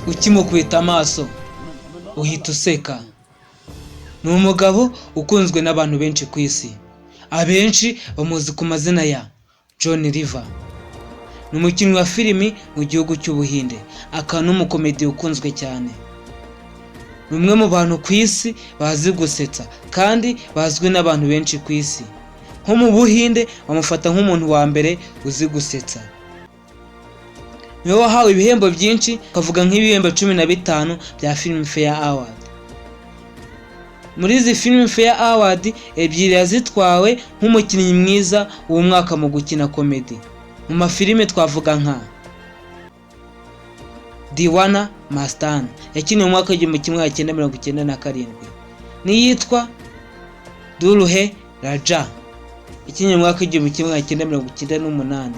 Ukimukubita amaso uhita useka. Ni umugabo ukunzwe n'abantu benshi ku isi. Abenshi bamuzi ku mazina ya John River. Ni umukinnyi wa filimi mu gihugu cy'Ubuhinde, akaba n'umukomedi ukunzwe cyane. Ni umwe mu bantu ku isi bazi gusetsa kandi bazwi n'abantu benshi ku isi. Nko mu Buhinde bamufata nk'umuntu wa mbere uzi gusetsa. Niwe wahawe ibihembo byinshi, twavuga nk'ibihembo 15 bya Filmfare Award. Muri izi Filmfare Award, ebyiri yazitwawe nk'umukinnyi mwiza w'umwaka mu gukina komedi. Mu mafilime twavuga nka Deewana Mastana yakiniwe mu mwaka w'1997, n'iyitwa Dulhe Raja yakiniwe mu mwaka w'1998.